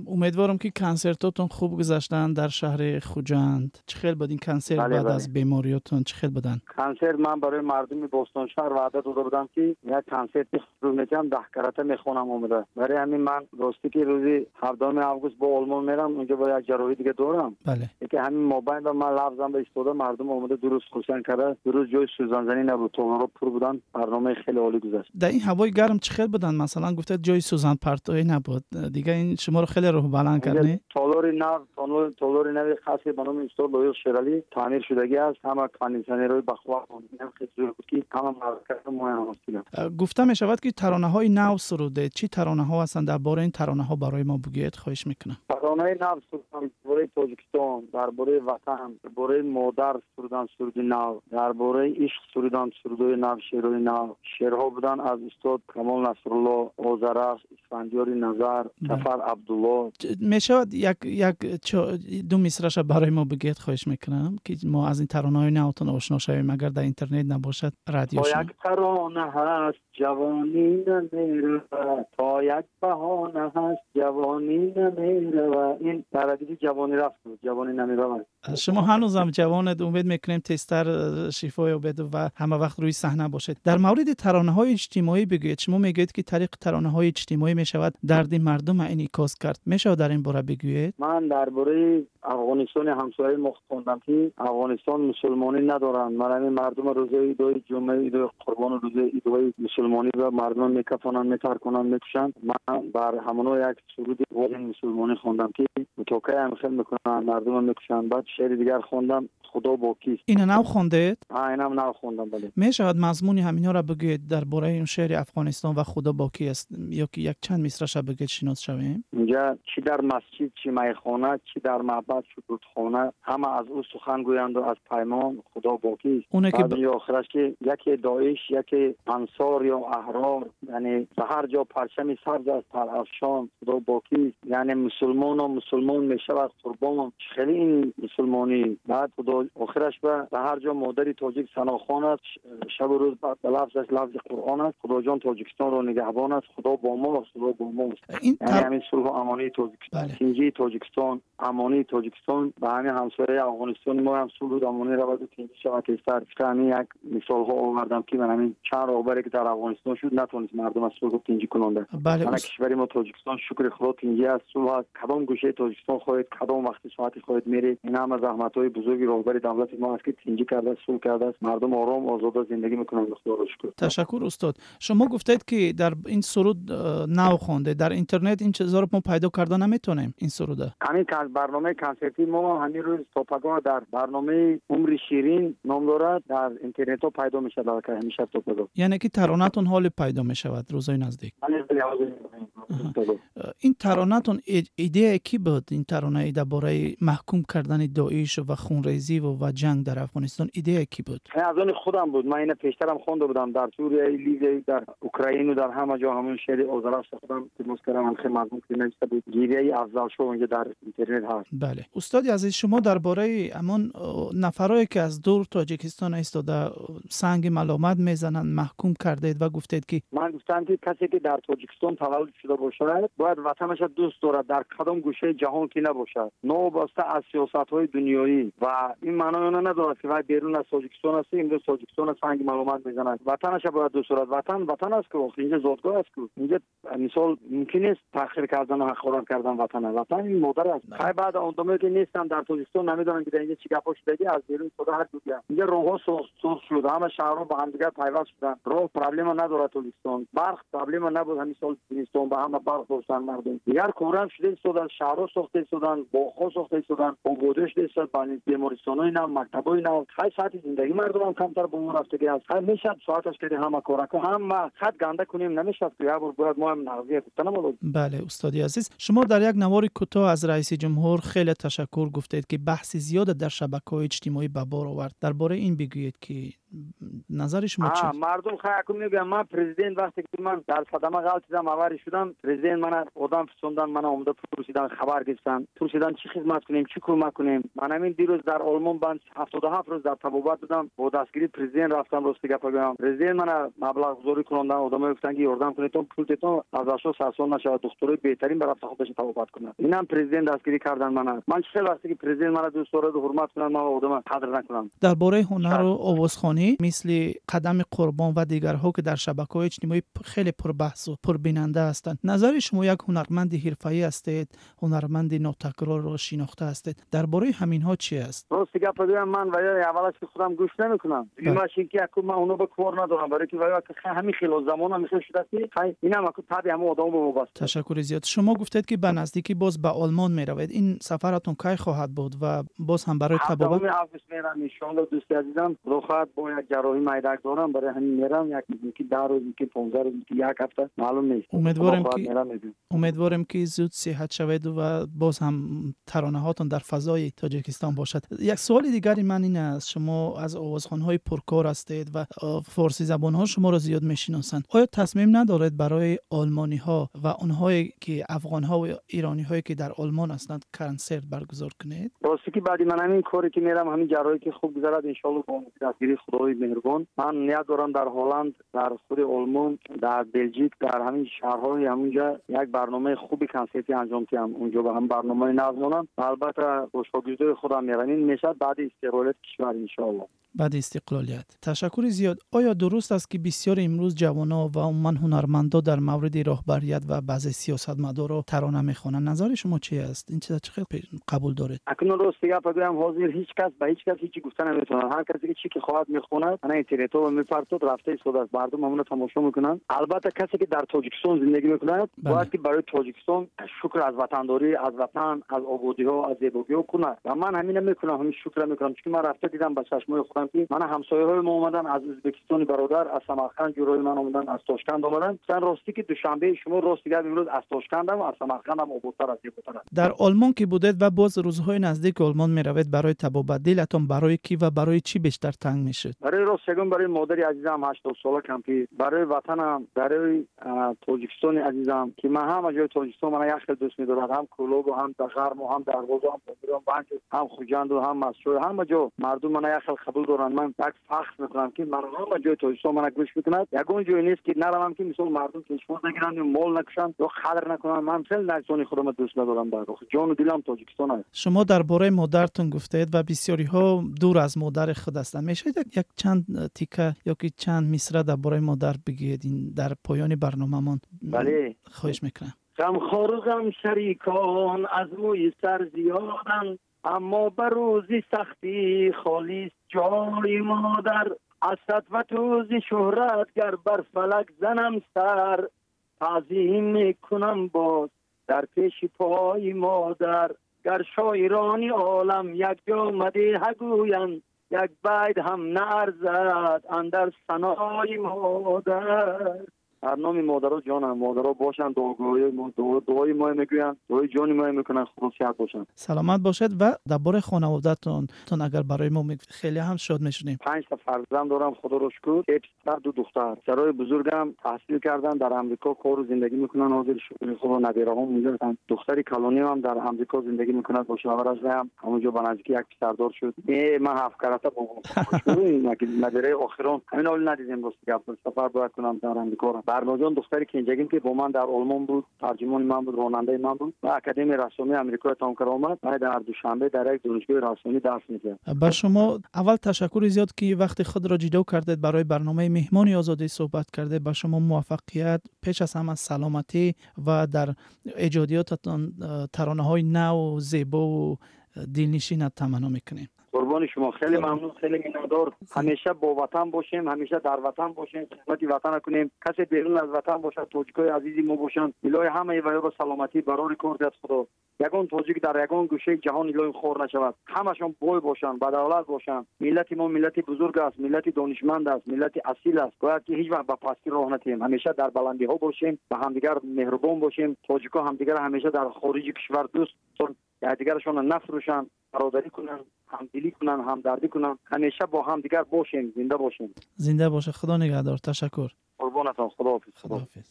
Умедворам, ки консертотон хуб гузаштанд дар шаҳри Хуҷанд. Чӣ хел буд ин консерт? Баъд аз бемориётон чӣ хел буданд? Консерт, ман барои мардуми Бостоншаҳр ваъда дода будам, ки як консерти хуб метиҳам, 10 карата мехонам омада. Барои ҳамин ман, ростӣ, ки рӯзи 17 август бо Олмон мерам, унҷо бо як ҷарроҳӣ дига дорам. Яке ҳамин мобайн ба ман лафзам ба истода, мардум омада, дуруст хурсанд карда. Дуруст, ҷои сӯзанзанӣ набуд, толорҳо пур буданд, барномаи хеле олӣ гузашт. Дар ин ҳавои гарм чӣ хел буданд? Масалан, гуфтед, ҷои сӯзанпартоӣ набуд, дига ин шуморо хеле рӯҳбаланд кард, не? Толори нав, толори нави қасре ба номи устод Лоиқ Шералӣ таъмир шудагӣ аст. Ҳама кондитсионерҳои бахувват хеле зӯр буд, ки ҳама муайян. Гуфта мешавад, ки таронаҳои нав сурудед. Чӣ таронаҳо ҳастанд? Дар бораи ин таронаҳо барои мо бигӯед, хоҳиш мекунам. Таронаи нав сурудам дар бораи Тоҷикистон, дар бораи ватан, дар бораи модар сурудам, суруди нав, дар бораи ишқ сурудам, сурудҳои нав, шеърҳои нав. Шеърҳо буданд аз устод Камол Насрулло, Озарахш, Исфандиёри Назар, Сафар Абдулло. Мешавад як ду мисраша барои мо бигӯед, хоҳиш мекунам, ки мо аз ин таронаҳои навтон ошно шавем, агар дар интернет набошад радио? Як тарона ҳаст, ҷавонӣ намеравад, то як баҳона ҳаст, ҷавонӣ намеравад. Ин дар радифи ҷавонӣ рафт буд, ҷавонӣ намеравад. Шумо ҳанӯзам ҷавонед. Умед мекунем, тезтар шифо ёбед ва ҳама вақт рӯи саҳна бошед. Дар мавриди таронаҳои иҷтимоӣ бигӯед. Шумо мегӯед, ки тариқи таронаҳои иҷтимоӣ мешавад дарди мардума инъикос кард. Мешавад дар ин бора бигӯед? Ман дар бораи Афғонистони ҳамсояи мо хондам, ки Афғонистон мусулмонӣ надоранд. Ман ҳамин мардума рӯзои идои ҷумъа, идои қурбону рӯзои идои мусулмонӣ ва мардума мекафонанд, метарконанд, мекушанд. Ман бар ҳамоно як суруди мусулмонӣ хондам, ки мутокаам хел мекунанд, мардума мекушанд. Баъд шеъри дигар хондам, «Худо бо кист». Ина нав хондед? Инам нав хондам, бале. Мешавад мазмуни ҳаминҳоро бигӯед, дар бораи он шеъри Афғонистон ва «Худо бо ки аст», ё ки як чанд мисраша бигӯед, шинос шавем? Инҷа чӣ дар масҷид, чӣ майхона, чӣ дар маъбад, чӣ бутхона, ҳама аз ӯ сухан гӯянду аз паймон, Худо бо кист. Охираш ки яке Доиш, яке Ансор ё Аҳрор, яъне ба ҳар ҷо парчами сабз аст парафшон, Худо бо кист. Яъне мусулмону мусулмон мешавад қурбон, хеле ин мусулмонӣ. Баъд Худо охираш ба ҳар ҷо модари тоҷик санохон аст, шабу рӯз ба лафзаш лафзи Қуръон аст, Худоҷон Тоҷикистонро нигаҳбон аст, Худо бо мост, Худо бо мост. Яъне ҳамин сулҳу амонии Тоҷикистон, тинҷии Тоҷикистон, амонии Тоҷикистон, ба ҳамин ҳамсояи Афғонистони мо ҳам сулҳу амонӣ раваду тинҷӣ шавад тезтар. Ҳамин як мисолҳо овардам, ки ман ҳамин чанд роҳбаре, ки дар Афғонистон шуд, натавонист мардум аз сулҳу тинҷӣ кунонда. Ана кишвари мо Тоҷикистон, шукри Худо, тинҷӣ аст, сулҳ аст. Кадом гӯшаи Тоҷикистон хоҳед, кадом вақти соате хоҳед, меред. Ин ҳама заҳматҳои бузурги роҳбари давлати мо аст, ки тинҷӣ кардааст, сулҳ кардааст, мардум ором, озода зиндагӣ мекунанд, Худоро шукр. Ташаккур, устод. Шумо гуфтед, ки дар ин суруд нав хондед. Дар интернет ин чизҳоро мо пайдо карда наметавонем, ин суруда? Ҳамин барномаи консертии мо ҳамин рӯз то пагоҳ дар барномаи «Умри ширин» ном дорад, дар интернетҳо пайдо мешавад аллакай ҳамеша то пагоҳ. Яъне ки таронатон ҳоле пайдо мешавад рӯзои наздик? Ин таронатон идеяи кӣ буд? Ин таронаи дар бораи маҳкум кардани Доиш ва хунрезиву ва ҷанг дар Афғонистон идеяи кӣ буд? Аз они худам буд. Ман ина пештарам хонда будам дар Сурия, Ливия, дар Украину, дар ҳама ҷо. Ҳамон шеъри Озарахш худам илтимос кардам, хеле мазмун ки нависта буд, «Гирияи Афзалшоҳ», онҷо дар интернет ҳаст. Бале, устоди азиз, шумо дар бораи ҳамон нафарое, ки аз дур Тоҷикистон истода санги маломат мезананд, маҳкум кардед ва гуфтед, ки Ман гуфтам, ки касе ки дар Тоҷикистон таваллуд шуда бошад, бояд ватанаша дӯст дорад, дар кадом гӯшаи ҷаҳон ки набошад, новобаста аз сиёсатҳои дунёӣ. Ва ин маънои она надорад, ки вай берун аз Тоҷикистон аст, имрӯз Тоҷикистона санги маломат мезанад. Ватанаша бояд дӯст дорад. Ватан ватан аст ку, инҷа зодгоҳ аст ку. Инҷа мисол мумкин нест таҳқир кардану ҳақорат кардан ватана. Ватан ин модар аст. Хай, баъд одамое, ки нестанд дар Тоҷикистон, намедонанд, ки дар инҷа чӣ гапҳо шудагӣ. Аз берун истода ҳар гӯянд. Инҷа роҳҳо соз шуд, ҳама шаҳрҳо ба ҳамдигар пайваст шуданд, роҳ проблема надорад Тоҷикистон, барқ проблема набуд. Ҳамин сол зимистон ба ҳама барқ доштанд мардум. Дигар корам шуда истоданд, шаҳрҳо сохта истоданд, боғҳо сохта истоданд, ободӣ шуда истод, бемористонҳои нав, мактабҳои нав. Хай, сатҳи зиндагии мардумам камтар бо мо рафтагӣ аст. Хай, мешавад соаташ кади ҳама корако, ҳама хат ганда кунем, намешавад ку, як бор бояд мо ҳам нағзия гуфта намолод. Бале, устоди азиз, шумо дар як навори кӯтоҳ аз раиси ҷумҳур хеле ташаккур гуфтед, ки баҳси зиёда дар шабакаҳои иҷтимоӣ ба бор овард. Дар бораи ин бигӯед, ки Назари шумо чист? Мардум хай мегӯям, ман президент вақте ки ман дар садама ғалтидам, аварӣ шудам, президент мана одам фиристондан, мана омада пурсидан, хабар гирифтан, пурсидан чӣ хизмат кунем, чӣ кӯмак кунем. Ман ҳамин дирӯз дар Олмон банд 77 рӯз дар табобат будам, бо дастгирии президент рафтам, рости гапа гӯям. Президент мана маблағгузорӣ кунондан, одамое гуфтанд ки ёрдам кунедтон, пул тетон аз ашё сарсон нашавад, духтурои беҳтарин ба рафта худашон табобат кунад. Инам президент дастгирӣ кардан мана. Ман чӣ хел вақте ки президент мана дӯст дораду ҳурмат кунад, ман одама қадр накунам. Дар бораи ҳунару овозхонӣ мисли Қадами Қурбон ва дигарҳо, ки дар шабакаҳои иҷтимоӣ хеле пурбаҳсу пурбинанда ҳастанд, назари шумо, як ҳунарманди ҳирфаӣ ҳастед, ҳунарманди нотакрорро шинохта ҳастед, дар бораи ҳаминҳо чи аст? Рости гапа гӯям, ман ва аввалаш ки худам гӯш намекунам, дуюмаш ин ки яку ман оно ба кор надорам, барои ки ва ҳамин хело замон ҳамин хел шудааст ки хай инам аку таби ҳамон одамо ба вобаста. Ташаккури зиёд. Шумо гуфтед ки ба наздикӣ боз ба Олмон меравед. Ин сафаратон кай хоҳад буд ва боз ҳам барои табобат? Август мерам, иншоалло, дӯсти азизам. Худо хоҳад, бо як ҷарроҳӣ майдак дорам, барои ҳамин мерам, як ки 10 рӯз, ки 15 рӯз, ки як ҳафта, маълум нест. Умедворем ки зуд сиҳат шавед ва боз ҳам таронаҳотон дар фазои Тоҷикистон бошад. Як суоли дигари ман ин аст: шумо аз овозхонҳои пуркор ҳастед ва форсизабонҳо шуморо зиёд мешиносанд. Оё тасмим надоред барои олмониҳо ва онҳое ки афғонҳо ва ирониҳое ки дар Олмон ҳастанд консерт баргузор кунед? Рости ки баъди ман ҳамин коре ки мерам, ҳамин ҷарроҳӣ ки хуб гузарад, иншоалло бо дастгирии Худои меҳрубон, ман ният дорам дар Ҳолланд, дар худи Олмон, дар Белжик, дар ҳамин шаҳрҳои ҳамунҷа як барномаи хуби консертӣ анҷом диҳам. Унҷо ба ҳам барномаи назмонам ва албатта бо шогирдои худам мерам. Ин мешавад баъди истиқлолияти кишвар, иншоалло. Баъди истиқлолият. Ташаккури зиёд. Оё дуруст аст ки бисёр имрӯз ҷавоно ва умуман ҳунармандо дар мавриди роҳбарият ва баъзе сиёсатмадоро тарона мехонанд? Назари шумо чи аст? Ин чиза чӣ хел қабул доред? Акнун рости гапа гӯям, ҳозир ҳеҷ кас ба ҳеҷ кас ҳеҷ гуфта наметавонад. Ҳар касе ки чӣ ки хоҳад мехонад, ана интернетҳо мепартод, рафта истодааст, мардум ҳамонро тамошо мекунанд. Албатта касе ки дар Тоҷикистон зиндагӣ мекунад, бояд ки барои Тоҷикистон шукр аз ватандорӣ, аз ватан, аз ободиҳо, аз зебогиҳо кунад. Ва ман ҳамина мекунам, ҳамин шукра мекунам, чунки ман рафта дидам ба чашмои худам ки мана ҳамсояҳои мо омадан аз Ӯзбекистони бародар, аз Самарқанд ҷурои ман омадан, аз Тошканд омадан. Гуфтан рости ки Душанбеи шумо рости гап имрӯз аз Тошкандам, аз Самарқандам ободтар аст, зеботар аст. Дар Олмон ки будед ва боз рӯзҳои наздик Олмон меравед барои табобат, дилатон барои кӣ ва барои чӣ бештар танг мешуд? Барои рост шагум, барои модари азизам 80 сола кампир, барои ватанам, барои Тоҷикистони азизам ки ман ҳама ҷои Тоҷикистон мана як хел дӯст медорад, ҳам Кӯлобу, ҳам Ғарму, ҳам Дарвозу, ҳам Помиру, ҳам ҳам Хуҷанду, ҳам Мастчой, ҳама ҷо мардум мана як хел қабул доранд. Ман як фахр мекунам ки ман ҳама ҷои Тоҷикистон мана гӯш мекунад. Ягон ҷое нест ки наравам ки мисол мардум пешвоз нагиранд, мол накушанд ё қадр накунанд. Ман хеле наҷисони худамро дӯст надорам, дар ҷону дилам Тоҷикистон аст. Шумо дар бораи модартон гуфтед ва бисёриҳо дур аз модари худ ҳастанд. Мешавад як чанд тика ё ки чанд мисра дар бораи модар бигӯед дар поёни барномамон? Бале, хоҳиш мекунам. Ғамхору ғамшарикон аз мӯи сар зиёданд, аммо ба рӯзи сахтӣ холист ҷои модар. Аз сатватӯзи шӯҳрат гар бар фалак занам сар, таъзим мекунам боз дар пеши пои модар. Гар шоирони олам якҷо мадеҳа гӯянд, як байт ҳам наарзад андар санои модар. Ҳар номи модаро ҷонам, модаро бошанд, дуогӯи мо, дуои мо мегӯянд, дуои ҷони мо мекунанд, худо сиҳат бошанд. Саломат бошед. Ва дар бораи хонаводатон агар барои мо хеле ҳам шод мешудем. 5 та фарзанд дорам, худоро шукр, 3 писар, 2 духтар. Писарои бузургам таҳсил карданд, дар Амрико кору зиндагӣ мекунанд, ҳозир шукри худо набираҳом унҷо ҳастанд. Духтари калониам дар Амрико зиндагӣ мекунад, бо шавҳараш ҳам ҳамонҷо ба наздики як писардор шуд. Ман 7 карата бобо. Набираи охирон ҳамин ҳол надидем, рости гап. Сафар бояд кунам дар Амрико. Барноҷон духтари кенҷагим ки бо ман дар Олмон буд, тарҷумони ман буд, ронандаи ман буд ва Академияи рассомии Амрикоро тамом карда омад ва дар Душанбе дар як донишгоҳи рассомӣ дарс медиҳад. Ба шумо аввал ташаккури зиёд ки вақти худро ҷудо кардед барои барномаи Меҳмони Озодӣ суҳбат кардед. Ба шумо муваффақият, пеш аз ҳама саломатӣ ва дар эҷодиётатон таронаҳои нав, зебову дилнишинат таманно мекунем. Қурбони шумо, хеле мамнун, хеле миннатдор. Ҳамеша бо ватан бошем, ҳамеша дар ватан бошем, хидмати ватан кунем. Касе берун аз ватан бошад, тоҷикои азизи мо бошанд, илоҳи ҳамаи ваёро саломатӣ барори кор диҳад Худо. Ягон тоҷик дар ягон гӯшаи ҷаҳон илоҳи хор нашавад. Ҳамашон бой бошанд, бадавлат бошанд. Миллати мо миллати бузург аст, миллати донишманд аст, миллати асил аст. Бояд ки ҳеҷ вақт ба пастӣ роҳ натиҳем. Ҳамеша дар баландиҳо бошем, ба ҳамдигар меҳрубон бошем. Тоҷикҳо ҳамдигарро ҳамеша дар хориҷи кишвар дӯст, якдигарашонро нафурӯшанд, бародарӣ кунанд. Ҳамдилӣ кунанд, ҳамдардӣ кунанд, ҳамеша бо ҳамдигар бошем, зинда бошем. Зинда бошед, Худо нигаҳдор, ташаккур. Қурбонатон, Худоҳофиз. Худоҳофиз.